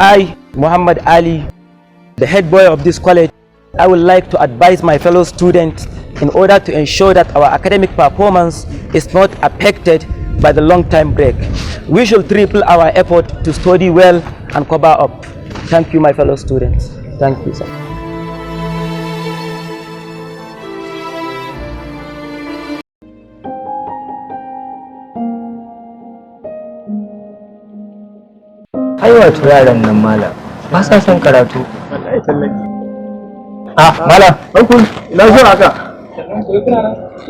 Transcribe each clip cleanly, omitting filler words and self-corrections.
I, Muhammad Ali, the head boy of this college, I would like to advise my fellow students in order to ensure that our academic performance is not affected by the long time break. We should triple our effort to study well and cover up. Thank you, my fellow students. Thank you, sir. Ai wato yaran nan, malam, ba sa son karatu. Wallahi tallahi. Ah, malam. Uncle, ina zuwa haka?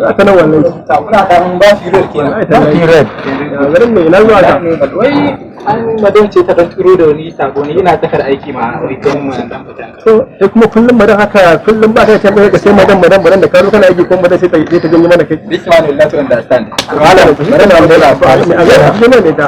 Haka nan wallahi. Muna dan ba shi red kenan. Wallahi tallahi. Period. Ya garin ne, ina zuwa haka? Wai an madan ce ta dan turo da wani sako ne, ina tsakar aiki ma, wai kai mu dan fitan. To, sai kuma kullum madan haka, kullum ba ka ta ka sai madan madan madan da ka zo kana aiki kuma madan sai ta janyo mana kai. This one will not understand. Malam, madan na da ba a ga ne ne ta.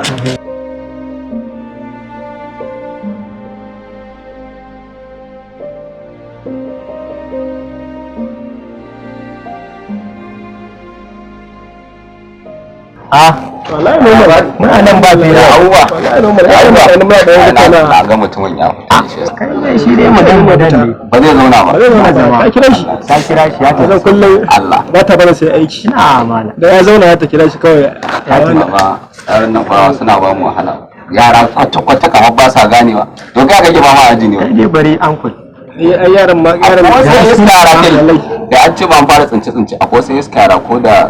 Ah. Wallahi normal. Muna nan ba fira. Abubuwa. Wallahi normal. Ya yi mutane muna da yanzu Na kana. ga mutumin ya fita ne shi yasa. Kai ne, shi dai madan madan ne. Ba zai zauna ba. Ba zai zauna ba. Ka kira shi. Ka kira shi ya Zan tafi. kullum Allah. ba ta barin sai aiki. Ina malam. Da ya zauna ta kira shi kawai. Ya tuna ba yaran nan fa suna ba mu wahala. Yara kwata kwata kamar ba sa ganewa. To kai kake ba ma aji ne. Kai dai bari, uncle. Ai yaran ma yaran Akwai wasu iska yara kai. Wallahi. Da an ce ba an fara tsince tsince, akwai wasu iska yara ko da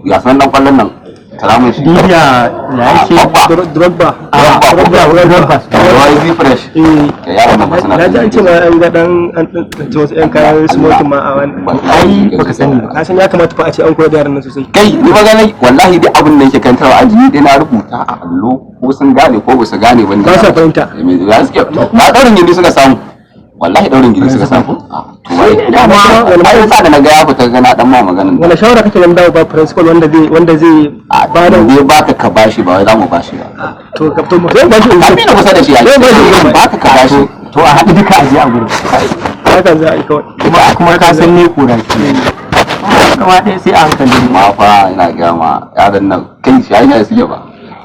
ya san dan kwallon nan. Tara mun shi. Didiya ya yake. Pogba. Drogba. Ah, Drogba. Drogba. Da wai fresh. Eh. Da yaran nan ba suna. Na ji an ce ma an ga dan an tsinci wasu 'yan kayan smoking ma a wannan. Ai baka sani ba. Ka san ya kamata fa a ce an koyar da yaran nan sosai. Kai, ni ba gane wallahi, duk abin da yake kantarwa aji ni dai na rubuta a allo, ko sun gane ko ba su gane ba ni. Ba sa fahimta. Me za su ke ba, daurin gindi suka samu, wallahi daurin gindi suka samu. To wai dama ai yasa da naga ya fita ga na dan ma maganin. Wani shawara kake ganin dawo ba principal wanda zai a ba da dai baka ka bashi, ba wai za mu bashi ba. To ka to zai ba shi. Ka fi na kusa da shi ai. Zai bashi in baka ka bashi. To a haɗu duka a je a gurin. Haka za a yi kawai. Kuma ka san ne kura ke gaba ɗaya sai a hankali. Ma fa ina ga ma yaran nan kai shi ai suke ba.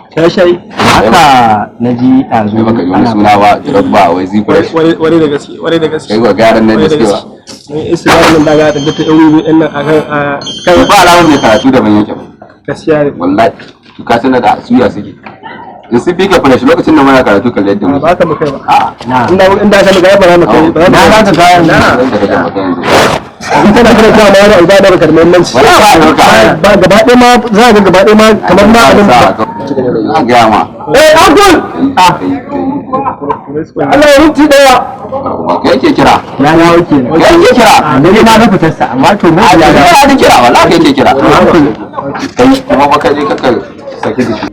Shayi shayi. Haka na ji ɗazu. Sai baka ji wani suna ba, Drogba, wai Zifresh. Wani da gaske, wani da gaske. Kai ba yaran nan da suke ba. Mun isa yaran nan daga da ta yan wuri ɗin nan akan a kan. Ba alamar mai karatu da ban yake ba. Gaskiya ne. Wallahi to ka sanar da suya suke in sun fika fresh lokacin da muna karatu, kalle yadda muke. Ba ka mu kai ba. A. Na. Inda aka mu ga ba za mu kai ba. Na za ka ga na. Da kake maka yanzu. In kana kana cewa ma wani abu ba da baka da muhimmanci. Wala ba ɗauka. Ba gaba ɗaya ma za ka ga gaba ɗaya ma kamar ma abin ba. Na gaya ma. Eh, uncle. Ah. Allah ya rinci daya. Ba kai yake kira. Ya dawo kenan. Kai yake kira. A ne na ga fitarsa, amma to mu A ya ya dawo. kira kira, wallahi kai yake kira. Kai kuma baka je kaka saki jiki.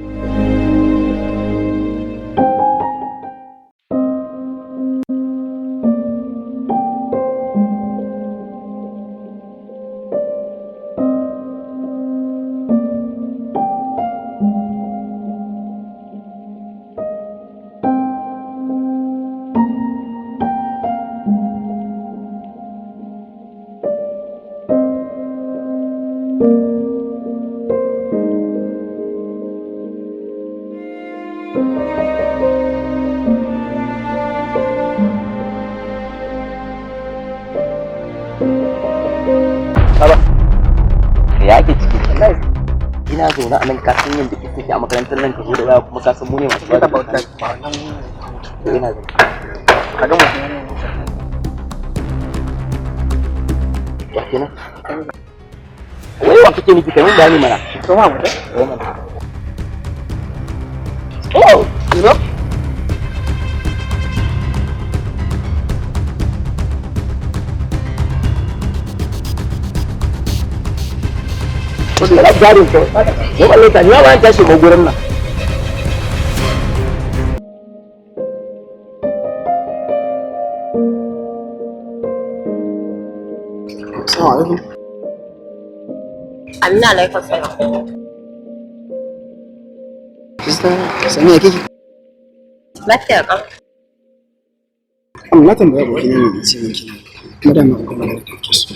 Ya ake ciki? Ina zaune a nan, ka san yadda kake a makarantar nan, ka zo da waya kuma ka san mu ne masu ba da to ina zaune. Ka ga mutum wa kenan? Wai wa kake nufi? Kamar bayani mana. To ma mu. Oh, you know. Wanda ya jarin kawai. Yau Allah ta ni ma ban tashi ma gurin nan. Assalamu alaikum. Amina, alaikum salam. Sister, Samiya kike? Lafiya kan. Amma na tambaya abokina ne bai ce min kina. Kuma dama akwai magana da nake so.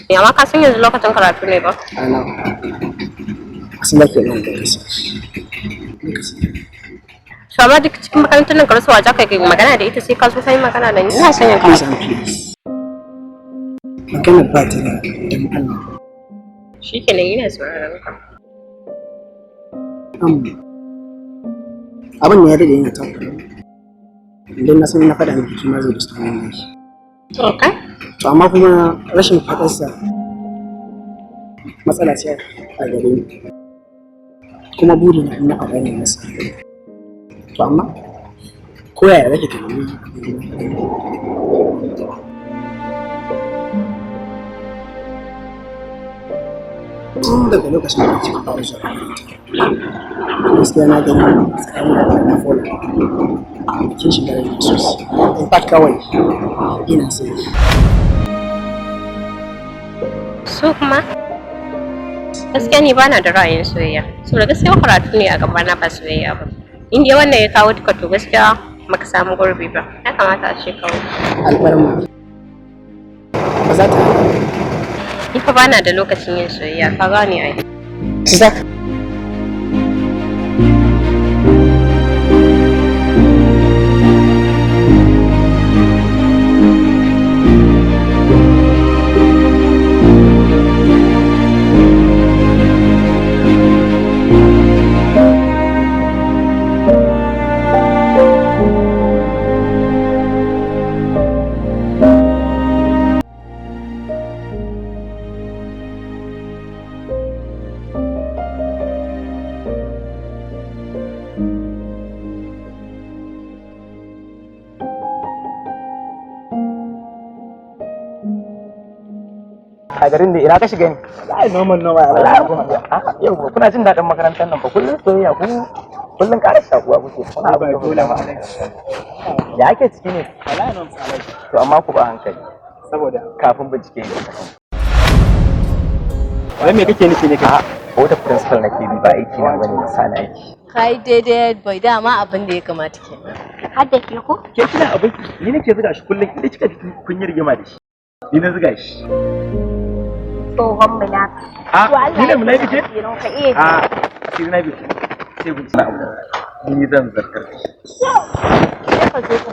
Ya ma ka san yanzu lokacin karatu ne ba? Ana. Kasan za ki iya ɗan gaisa. To To amma duk cikin makarantar nan ka rasa wa za ka yi magana da ita sai ka zo ka yi magana da ni. Ina son yin Please karatu. and please. Magana ba ta da dan Allah. Shikenan, ina sauraron ka. Abin da ya daɗe yana takura. Idan na san na faɗa miki kima zai disturb min shi. Okay. To amma kuma rashin faɗarsa matsala ce a gare ni. Kuma burina in na faɗa ne masa. To amma ko yaya zaki tunani abin da na faɗa miki? Tun daga lokacin da kika fara zuwa makaranta, gaskiya na gani tsakanin da na fola kin shiga rai sosai. In fact, kawai ina son ki. So kuma gaskiya ni bana da ra'ayin soyayya. Saboda gaskiya karatu ne a gabana, ba soyayya ba. In dai wannan ya kawo duka, to gaskiya baka samu gurbi ba. Ya kamata a ce kawai. Alfarma ba za ta Ni fa bana da lokacin yin soyayya, ka gane ai. Zaka A garin da ina ka shiga ne? Ai, normal normal. Wallahi yau kuna jin daɗin makarantar nan fa, kullum soyayya ku, kullum ƙara shakuwa kuke, kuna Ba abin da dole ma. Ya ake ciki ne? Wallahi normal alai. To amma ku ba hankali Saboda kafin bincike ne. Wai me kake nufi ne kai? A wata principal nake bi, ba aiki na bane, na sa na aiki. Kai daidai, head boy, dama abin da ya kamata kenan. Har da ke ko? Ke kina abin ni nake zuga shi kullum, inda kika ji kun yi rigima da shi. Ni na zuga shi. Tsohon munafiki. A ni ne munafiki? Ka iya. A asiri na bi sai bin na abu. Ni zan zartar da shi. Sai ka zo ka.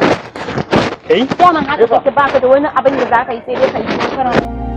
Kai? Daman haka kake, baka da wani abin da za ka yi sai dai ka yi karan.